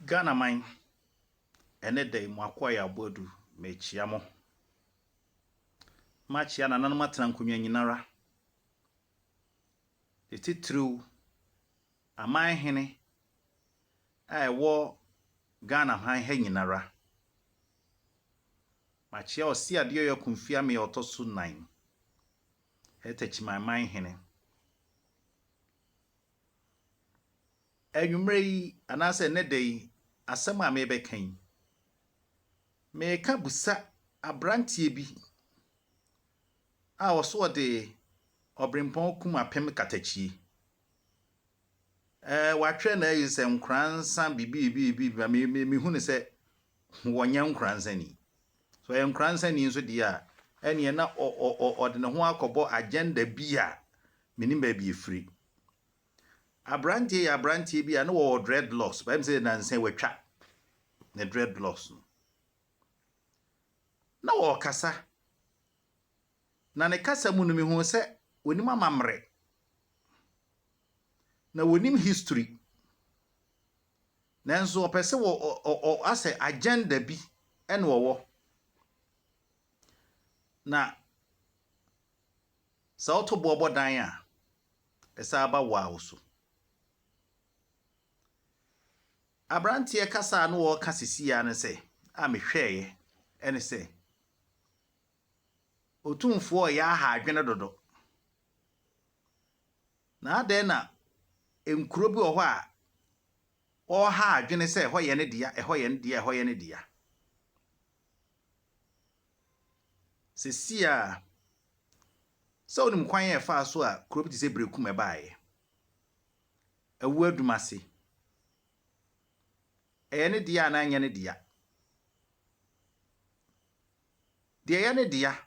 Ghana man, ɛnɛ da yi mo akoa yɛ aboadu, mekyea mo. Makyea nananom atena nkonnwa nyinara. Ne titiriw, aman hene a ɛwɔ Ghana han ha nyinara. Makyea Ɔseadeɛyɔ Akumfiame a ɔtɔ so nan, ɛyɛ Techiman man hene. Anwummerɛ yi anaasɛ ɛnnɛ da yi, asɛm a merebɛka yi, mereka bisa aberanteɛ bi a ɔso ɔde ɔberempɔn kum apem katakyie. Ɛɛ watwerɛ no ayi sɛ nkoransa biribi biribi me me mehu no sɛ wɔnyɛ nkoransani. So ɔyɛ nkoransani nso deɛ a, ɛneɛ na ɔde ne ho akɔbɔ agenda bi a menim baabi efiri. Aberanteɛ yɛ aberanteɛ bi a na wɔwɔ dreadlocks, bɛyɛ sɛ nansa watwa ne dreadlocks no. Na wɔrekasa. Na ne kasa mu no mehu sɛ wɔnim amammerɛ. Na wɔnim history. Nanso ɔpɛ sɛ wɔ ɔ asɛ agenda bi ɛna ɔwɔ. Na sɛ woto boɔ bɔ dan a, ɛsan ba wo ara wo so. Aberanteɛ kasa a na ɔreka sisi ara ne sɛ, a mehwɛeɛ ne sɛ, Otumfoɔ reyɛ aha adwene dodo. Na adɛn na nkuro bi wɔ hɔ a ɔreha adwene sɛ ɛhɔ yɛ ne dea, ɛhɔ yɛ ne dea, ɛhɔ yɛ ne dea. Seesei a, sɛ wonim kwan a ɛfaa so a kuro bi te sɛ Berekum ɛbaeɛ, Awu Adumase, ɛyɛ ne dea anaa ɛnyɛ ne dea? Deɛ ɛyɛ ne dea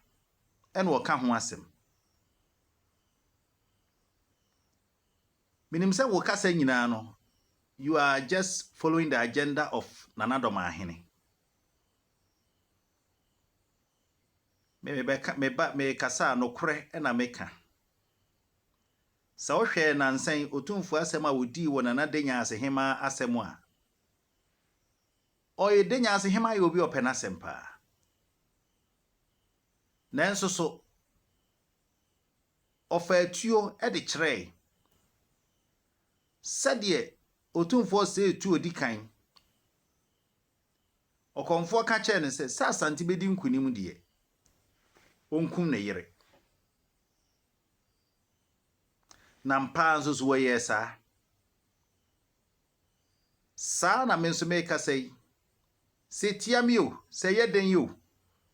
ɛna ɔka ho asɛm. Menim sɛ wo kasa nyinaa no, you are just following the agenda of Nana Dɔmaahene. Me mebɛka meba mekasa a nokorɛ na meka. Sɛ wohwɛ nnansa yi Otumfoɔ asɛm a ɔdii wɔ Nana Denyaase Hemaa asɛm a, ɔyɛ Denyaase Hemaa yɛ obi a ɔpɛ n'asɛm paa. Nanso so ɔfaa tuo de kyerɛe sɛdeɛ Otumfoɔ Osei Tuo di kan Ɔkɔmfoɔ ka kyerɛɛ no sɛ, sɛ Asante bɛdi nkonim deɛ, ɔnkum ne yere. Na ampa ara nso so wɔyɛɛ saa. Saa na me nso merekasa yi, sɛ ɛtia me o, sɛ ɛyɛ dɛn o,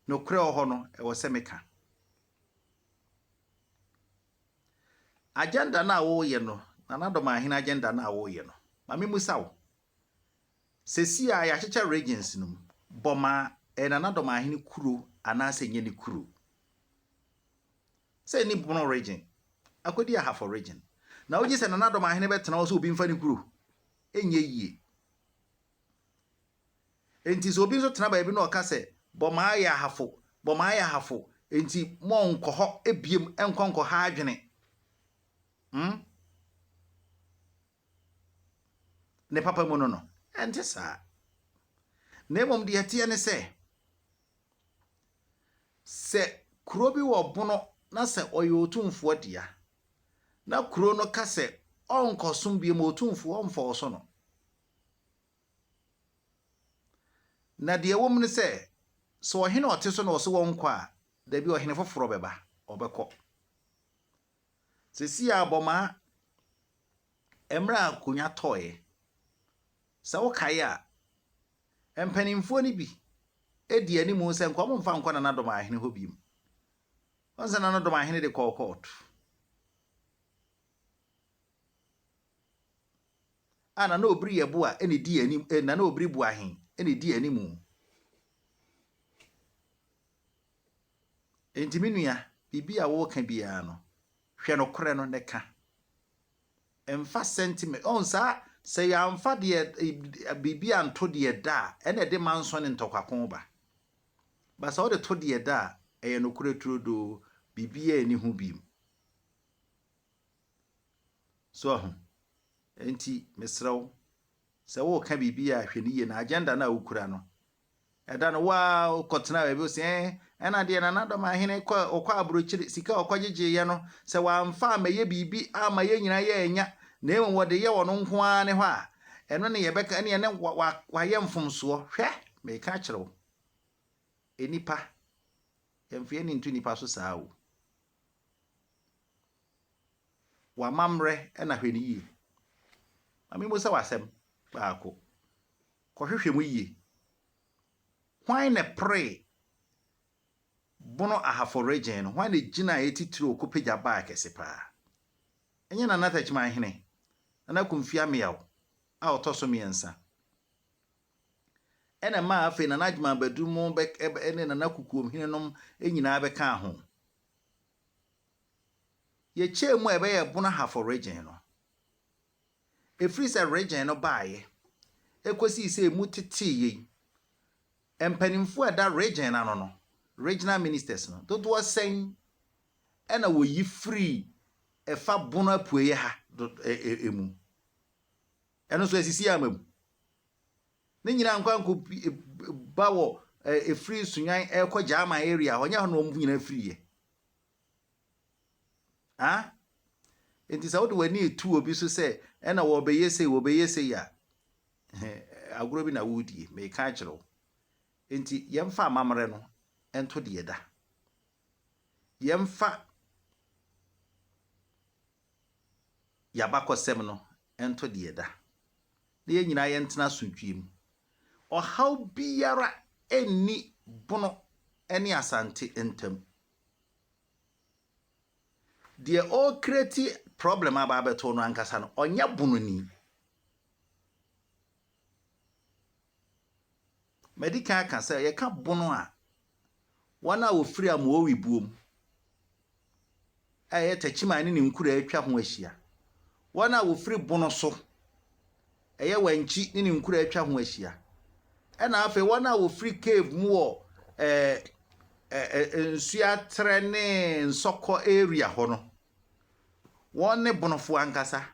nokorɛ wɔ hɔ no, ɛwɔ sɛ meka. Agenda no a woreyɛ no, Nana Dɔmahene agenda no a woreyɛ no, ma memmisa wo, Seesei a yɛakyekyɛ regions no mu, Bɔmaa, ɛyɛ Nana Dɔmahene kuro anaasɛ ɛnyɛ ne kuro? Sɛ ɛnni Bono region, akɔdi Ahafo region. Na wogye sɛ Nana Dɔmahene bɛtena hɔ sɛ obi mfa ne kuro? Ɛnyɛ yie. Enti sɛ obi nso tena baabi na ɔka sɛ Bɔmaa yɛ Ahafo, Bɔmaa yɛ Ahafo, enti monkɔ hɔ biom nkɔ nkɔha adwene. Hmm? Ne papa mu no no, ɛnte saa. Na mmom deɛ ɛteɛ ne sɛ, sɛ kuro bi wɔ bono na sɛ ɔyɛ otumfoɔ dea, na kuro no ka sɛ ɔnkɔsom bio ma otumfoɔ ɔmfɔɔso no. Na deɛ ɛwɔ mu ne sɛ, sɛ ɔhene a ɔte so na ɔse wɔnkɔ a, dabi ɔhene foforɔ bɛba, ɔbɛkɔ. Seesei a Bɔmaa, mmerɛ a akonnwa tɔeɛ, sɛ wokae a, mpanimfoɔ no bi di anim sɛ nka wɔmfa nkɔ Nana Dɔmahene hɔ bio. Wɔn sɛ Nana Dɔmahene de kɔɔ kɔɔto. A Nana Obiri Yeboah na ɛdi anim, eh, Nana Obiri Boahen na ɛdi anim. Enti me nua, biribi a woreka biara no, hwɛ nokorɛ no na ka. Mfa sentiment, ɔn saa, sɛ yɛamfa deɛ, biribi anto deɛ da a, ɛna ɛde manso ne ntɔkwako ba. Ba sɛ wode to deɛ da a, ɛyɛ nokorɛ turodoo, biribiara nni ho bio. So ahu? Enti mesrɛ wo, Sɛ woreka biribi a, hwɛ no yie na agenda no a wokura no, ɛda no wo ara wokɔtena baabi wo sɛ ɛɛ ɛna deɛ Nana Dɔmahene kɔ ɔkɔ aburokyire sika a ɔkɔgyegyeeɛ no sɛ wamfa ammɛyɛ biribi ama yɛn nyinaa yɛannya na mmom wɔde yɛ ɔno nko ara ne hɔ a ɛno ne yɛbɛka ɛne ɛne wayɛ mfomsoɔ. Hwɛ, meka akyerɛ wo, nnipa yɛmfa yɛn ani nto nnipa so saa o. W'amammerɛ na hwɛ no yie. Ma memmisa wo asɛm baako. Kɔhwehwɛ mu yie. Hwan na ɛperee Bono Ahafo region no? Hwan na ɛgyinaeɛ titiriw kɔpagya baa kɛse paa? Ɛnyɛ Nana Takyimanhene, Nana Kumfi Ameyaw a ɔtɔ so mmiɛnsa. Ɛna ɛmaa afei Nana Agyeman Badu mo bɛ ne Nana Kukuomhene nom nyinaa bɛkaa ho. Yɛkyɛɛ mu a ɛbɛyɛɛ Bono Ahafo region no. Ɛfiri sɛ region no baeɛ kɔsii sɛ ɛmu teteeɛ yi, mpanimfoɔ a ɛda region no ano no, regional ministers no, dodoɔ sɛn na wɔyi firii ɛfa Bono apueeɛ ha mu? Ɛno nso asisi ama mu. Ne nyinaa nkɔ ankɔ ba wɔ ɛfiri Sunyani ɛrekɔ Gyaman area hɔ, nyɛ hɔ na wɔn nyinaa firiiɛ. Ah? Enti sɛ wode w'ani retu obi so sɛ ɛna wɔbɛyɛ sei, wɔbɛyɛ sei a, agorɔ bi na woredie, meka akyerɛ wo. Enti yɛmfa amammerɛ no nto deɛ ɛda. Yɛmfa yɛabakɔsɛm no nto deɛ ɛda. Na yɛn nyinaa yɛntena asomdwoeɛ mu. Ɔhaw biara nni Bono ne Asante ntam. Deɛ ɔrecreate problem aba abɛto no ankasa no, ɔnyɛ Bononi. Madi kan aka sɛ yɛka Bono a, wɔn a wɔfiri Amoawi buom a ɛyɛ Takyiman ne ne nkuro a atwa ho ahyia, wɔn a wɔfiri Bono so, ɛyɛ Wankyi ne ne nkuro a atwa ho ahyia, ɛna afei wɔn a wɔfiri cave mu wɔ ɛɛ Nsuaterɛ ne Nsɔkɔ area hɔ no, wɔn ne Bonofoɔ ankasa.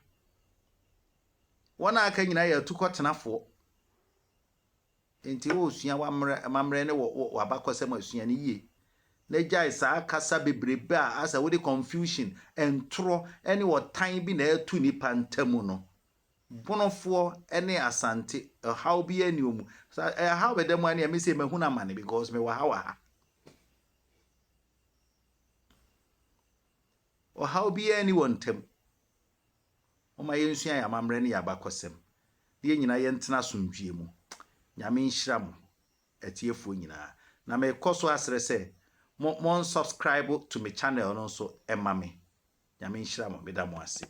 Wɔn a aka nyinaa yɛ atukɔtenafoɔ. Nti woresua w'amammerɛ ne w'abakɔsɛm asua no yie. Na gyae saa kasa bebrebe a asɛ wode confusion, ntorɔ ne ɔtan bi na ɛto nnipa ntam no. Bonofoɔ ne Asante, ɔhaw biara nni wɔn mu. Ɛhaw bɛda mu a ne mese mahunu amane because mewɔ ha wɔ ha. Ɔhaw biara nni wɔn ntam. Momma yɛnsua yɛn amammerɛ ne yɛn abakɔsɛm na yɛn nyinaa yɛntena asomdwoeɛ mu. Nyame nhyira mo atiefoɔ nyinaa. Na mekɔ so asrɛ sɛ mo mon subscribe to me channel no nso ɛma me. Nyame nhyira mo. Meda mo ase.